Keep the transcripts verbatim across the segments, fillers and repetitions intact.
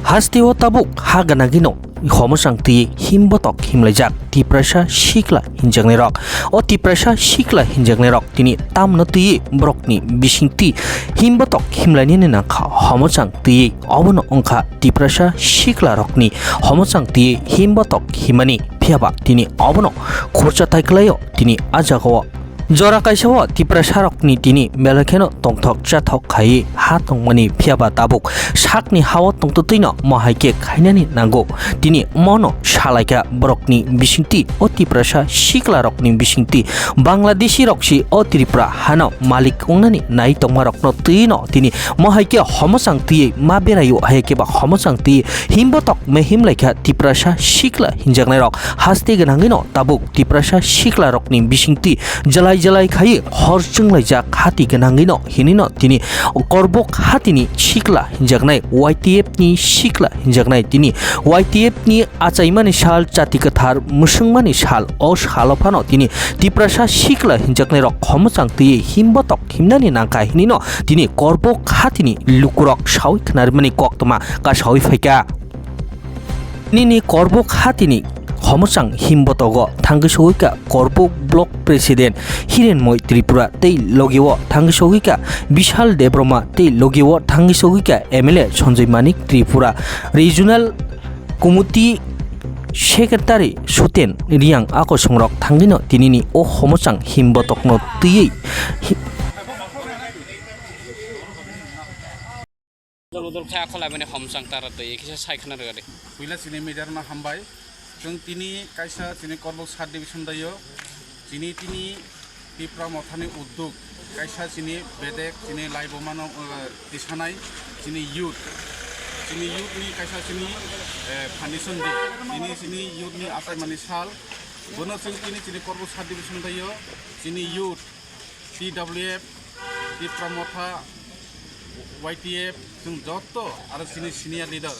Hasteo tabuk ha gwnangino homochang twi himbotok himlaijak Tiprasa sikla hinjaknairok. O Tiprasa sikla hinjaknairok tini tamno twi borokni bisingtwi himbotok himlainani nangkha homochang twi, obono wngkha Tiprasa siklarokni homochang twi himbotok himani, phiyaba tini obono khorcha tai kwlaio tini a jagao. Jora kaisa o Tiprasarokni tini belai kheno tongthok chathok khai ha tongmani, phiyaba tabuk sakni hao tongtwtwino mohai khe khainani nango. Tini mono salaikha borokni bisingtwi, o Tiprasa siklarokni bisingtwi Bangladeshi rok si o Tripura hano malik wngnani nai tongmarokno twino tini mohai khe homochang twi ma beraio, hai khe ba homochang twi himbotok me himlaikha Tiprasa sikla hinjaknairok. Haste gwnangwino tabuk Tiprasa siklarokni bisingtwi jalai jalai khai hor chwnglaijak hati gwnangwino hinino tini Korbok hatini sikla hinjaknai Y T F ni sikla hinjaknai tini Y T F ni achaimani sal, chati kwthar mwswngmani sal, o salo phano tini Tiprasa sikla hinjaknairok homochang twi himbotok himnani nangkha hinino tini Korbok hatini lukurok sawi khnarimani koktwma kasawi phaikha. Nini Korbok hatini homochang himbotogo thangwi sogwikha Korbok Block President Hirenmoi Tripura tei logio thangwi sogwikha Bishal Debbarma tei logio thangwi sogwikha M L A Sanjoy Manik Tripura, Regional Committee Secretary Suten Riang, a kosongrok thangwino tinini o homochang himbotokno twiwi hi-, Dol dol kha kholai mani homsang tara twi kisa sai khna rwgadi. Puila chini media rokno hambai. Chwng tini kaisa chini Korbok sub division daio. Chini tini Tipra Mothani udduk kaisa chini bedek chini laibomano, eh, tisanai chini youth. Chini youth ni kaisa chini, eh, foundation day. Tini chini youth ni achaimani sal. Bono chwng tini chini Korbok sub division daio. Chini youth T W F, Tipra Motha, Y T F, chwng joto aro chini senior leader,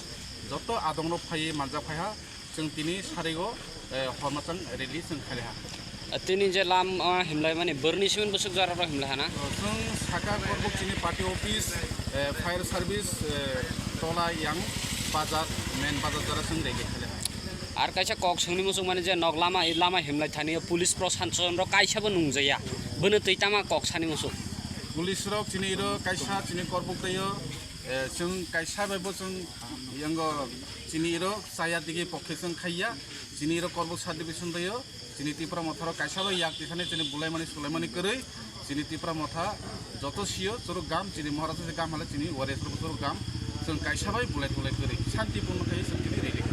joto adongrok phaiwi manjak phaiha, chwng tini sarigo, eh, hormachang rally chwng khailiha. Tini je lam, ah, himlaimani borni simin bwswk jora rok himlaiha na? Chwng saka Korbok chini party office, eh, fire service, eh, tola yang bazar, main bazar jora chwng rally khailiha. Ar kaisa kok swngni muchung mani je nok lama, lama himlai thani o police proshashan rok kaisa bo nungjaya. Bono twi tama kok sani muchung. Police rok chini iro kaisa chini Korbok tei o, eh, chwng kaisa bai bo chwng yango chini iro chaya digi pokhe chwng khaiya. Chini iro Korbok sub division tei o chini Tipra Motha rok kaisa bai yak tikhani chini bulaimani sulaimani kwrwi. Chini Tipra Motha joto sio churuk gam, chini Maharaja se gam hale chini warriors rok churuk gam. Chwng kaisa bai bulai tulai kwrwi, shanti purno khai chwng tini rally.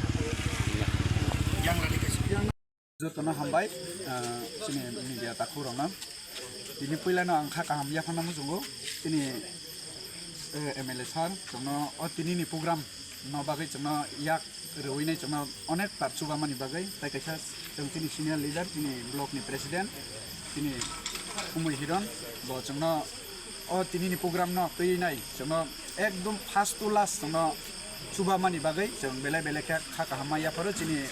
Jotono hambai, ah, chini media takhuk rokno. Tini puilano ang kha kaham yaphano muchungo. Chini, eh, M L A sir, chwngno o tinini program no bagwi chwngno yak rwinai chwngno onek tar chubamani bagwi, tai kaisa chwng chini senior leader, chini block ni president, chini Umui Hiron, bo chwngno o tinini program no twi nai chwngno ekdom first to last chwngno chubamani bagwi chwng belai belai khe kha kaham ma yapharo chini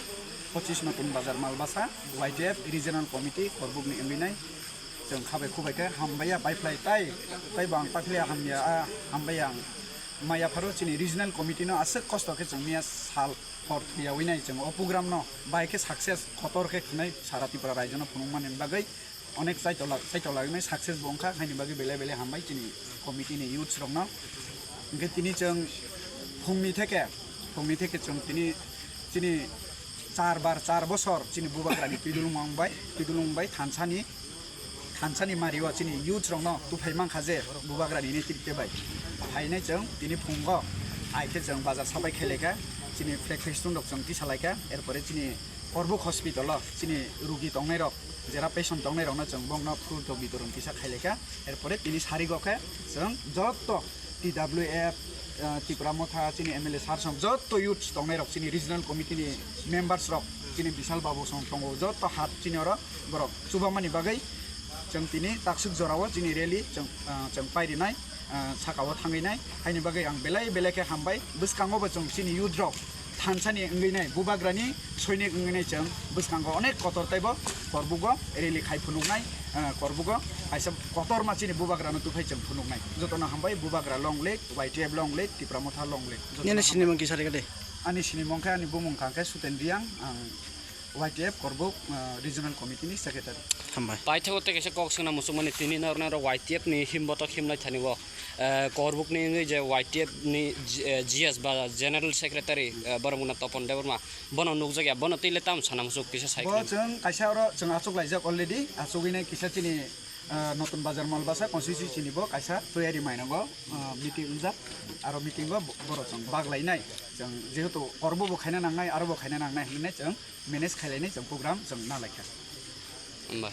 pochisno tun bazar Malbasa Y T F regional committee Korbok ni M B nai. Chwng khabai khubai khe hambai ya bai phlai tai, tai bo ang pai phlai ya hamya, a hambai ya ang maya pharo chini regional committee no aswk kosto khe chwng miya sal hor thuyawi nai chwng o program no bai khe success kotor khe khwnai sara Tripura raijo no phunukmani bagwi onek chaitola, chaitola wngnai success bo wngkha, haini bagwi belai belai hambai chini committee ni youths rok no. Hwnkhe tini chwng phungni theke, phungni theke chwng tini chini char bar char bosor chini bubagrani twidulung wng bai, twidulung bai thansani, thansani mario chini youth rokno tuphai mankha je bubagrani netrite bai. Phainai chwng tini phungo ai khe chwng bazar sabai khelai kha, chini flag festoon rok chwng tisa lai kha, er pore chini Korbok hospital o chini rugi tongnai rok, jera patient tongnai rokno chwng bongno phul tok bitoron kisa khailai kha. Er pore tini sarigo khe chwng jotto T W F, ah, Tipra Motha, chini M L A sir song, jotto youths tongnai rok, chini regional committee ni members rok, chini Bishal Babu song tongo, jotto hat chini oro borok chubamani bagwi chwng tini taksuk jorao chini rally chwng, ah, chwng pairinai, ah, sakao thangwi nai. Haini bagwi ang belai belai khe hambai. Bwskango bo chwng chini youth rok thansani wngwi nai, bubagrani soinik wngwi nai chwng bwskango onek kotor teibo Korbugo rally khai phunuknai. ah, Korbugo kaisa kotorma chini bubagrano tuphai chwng phunuknai. Jotono hambai, Bubagra long live, Y T F long live, Tipra Motha long live. Jotono Nini hambai. Sinimung kisa rega de? Ani sinimung khe ani bumung kha khe Suten Riang, ang Y T F Korbuk, ah, Regional Committee ni Secretary. Hambai. Paithago tei kaisa kok swngna muchungmani tini norokno oro Y T F ni himbotok himlai thani o, eh, Korbuk ni wngwi je Y T F ni G-, eh, G S ba General Secretary, eh, borok wngkha Topon Debbarma. Bono nukjakya, bono twi le tamo sana muchuk kisa sai Bo khwlai. Chwng kaisa oro chwng achuk laijak already, achugwi nai kisa chini, ah, Notun Bazar Malbasa constituency chini bo kaisa toyari mainango, ah, meeting wngjak, aro meeting o bo-, borok chwng bag lainai. Chwng jehetu Korbugo khaina nangnai, aro bo khaina nangnai hinwi chwng manage khailainai chwng program chwng nalaikha. Hambai.